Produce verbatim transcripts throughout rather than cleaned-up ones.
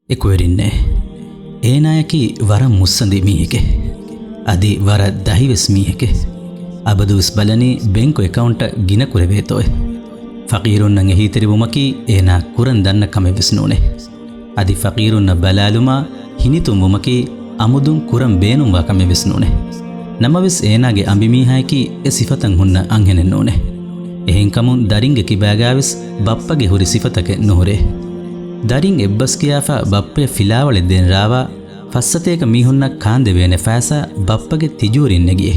އެކުވެރިންނޭ. އޭނާޔަކީ ވަރަށް މުއްސަނދި މީހެކޭ. އަދި ވަރަށް ދަހިވެސް މީހެކޭ. އަބަދުވެސް ބަލަނީ ބެންކު އެކައުންޓަށް ގިނަ ކުރެވޭތޯއޭ. ފަޤީރުންނަށް އެހީތެރިވުމަކީ އޭނާ ކުރަން ދަންނަ ކަމެއްވެސް ނޫނޭ. އަދި ފަޤީރުންނަށް ބަލާލުމާ ހިނިތުންވުމަކީ އަމުދުން ކުރަން ބޭނުންވާ ކަމެއްވެސް ނޫނޭ. ނަމަވެސް އޭނާގެ އަނބިމީހާޔަކީ އެ ސިފަތައް ހުންނަ އަންހެނެއް ނޫނޭ. އެހެންކަމުން ދަރިންގެ ކިބާގާވެސް ބައްޕަގެ ހުރި ސިފަތަކެއް ނުހުރޭ. ދަރިން އެއްބަސްކިޔާފަ ބައްޕަޔަށް ފިލާވަޅެއް ދޭން ރާވާ، ފައްސަތޭކަ މީހުންނަށް ކާންދެވޭނެ ފައިސާ ބައްޕަގެ ތިޖޫރިން ނެގިއޭ.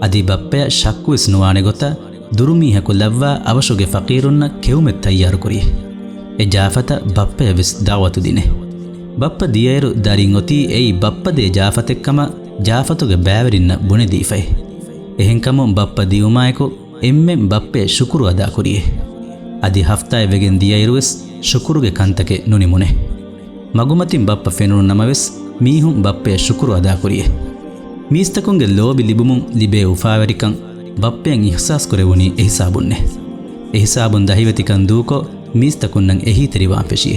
އަދި ބައްޕަޔަށް ޝައްކުވެސް ނުވާނެ ގޮތަށް ދުރުމީހަކު ލައްވާ އަވަށުގެ ފަޤީރުންނަށް ކެއުމެއް ތައްޔާރުކުރިއޭ. އެ ޖާފަތަށް ބައްޕަޔަށް ވެސް ދަޢުވަތު ދިނޭ. ބައްޕަ ދިޔައިރު ދަރިން އޮތީ އެއީ ބައްޕަ ދޭ ޖާފަތެއްކަމަށް ޖާފަތުގެ ބައިވެރިންނަށް ބުނެދީފައި. އެހެންކަމުން ބައްޕަ ދިއުމާއެކު އެންމެން ބައްޕަޔަށް ޝުކުރު އަދާކުރިއޭ. އަދި ހަފްތާއެއް ވެގެން ދިޔައިރުވެސް ޝުކުރުގެ ކަންތަކެއް ނުނިމުނޭ. މަގުމަތިން ބައްޕަ ފެނުނު ނަމަވެސް، މީހުން ބައްޕަޔަށް ޝުކުރު އަދާކުރިއޭ. މީސްތަކުންގެ ލޯބި ލިބުމުން ލިބޭ އުފާވެރިކަން ބައްޕަޔަށް އިޙްސާސް ކުރެވުނީ އެހިސާބުންނޭ. އެހިސާބުން ދަހިވެތިކަން ދޫކޮށް، މީސްތަކުންނަށް އެހީތެރިވާން ފެށިއޭ.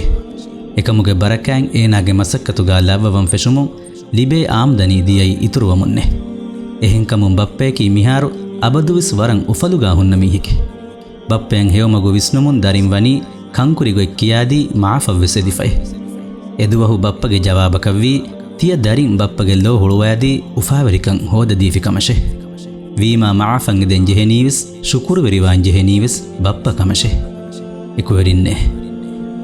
އެކަމުގެ ބަރަކާތް އޭނާގެ މަސައްކަތުގާ ލައްވަވަން ފެށުމުން، ލިބޭ އާމްދަނީ ދިޔައީ އިތުރުވަމުންނޭ. އެހެންކަމުން ބައްޕަޔަކީ މިހާރު އަބަދުވެސް ވަރަށް އުފަލުގާ ހުންނަ މީހެކޭ. ބައްޕަޔަށް ހެޔޮމަގު ވިސްނުމުން ދަރިން ވަނީ ކަންކުރި ގޮތް ކިޔާދީ މަޢާފަށްވެސް އެދިފައި. އެދުވަހު ބައްޕަގެ ޖަވާބަކަށްވީ، ތިޔަ ދަރިން ބައްޕަގެ ލޯ ހުޅުވާދީ އުފާވެރިކަން ހޯދަދީފި ކަމަށޭ. ވީމާ މަޢާފަށް އެދެން ޖެހެނީވެސް، ޝުކުރުވެރިވާން ޖެހެނީވެސް ބައްޕަ ކަމަށޭ. އެކުވެރިންނޭ.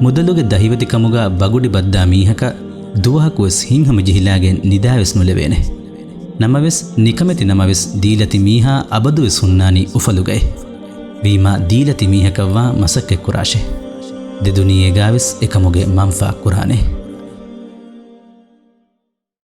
މުދަލުގެ ދަހިވެތިކަމުގާ ބަގުޑި ބައްދާ މީހަކަށް ދުވަހަކުވެސް ހިތްހަމަޖެހިލާގެން ނިދާވެސް ނުލެވޭނެ. ނަމަވެސް، ނިކަމެތި ނަމަވެސް ދީލަތި މީހާ އަބަދުވެސް ހުންނާނީ އުފަލުގައި. ވީމާ ދީލަތި މީހަކަށްވާން މަސައްކަތްކުރާށޭ. ދެދުނިޔޭގާވެސް އެކަމުގެ މަންފާ ކުރާނެ.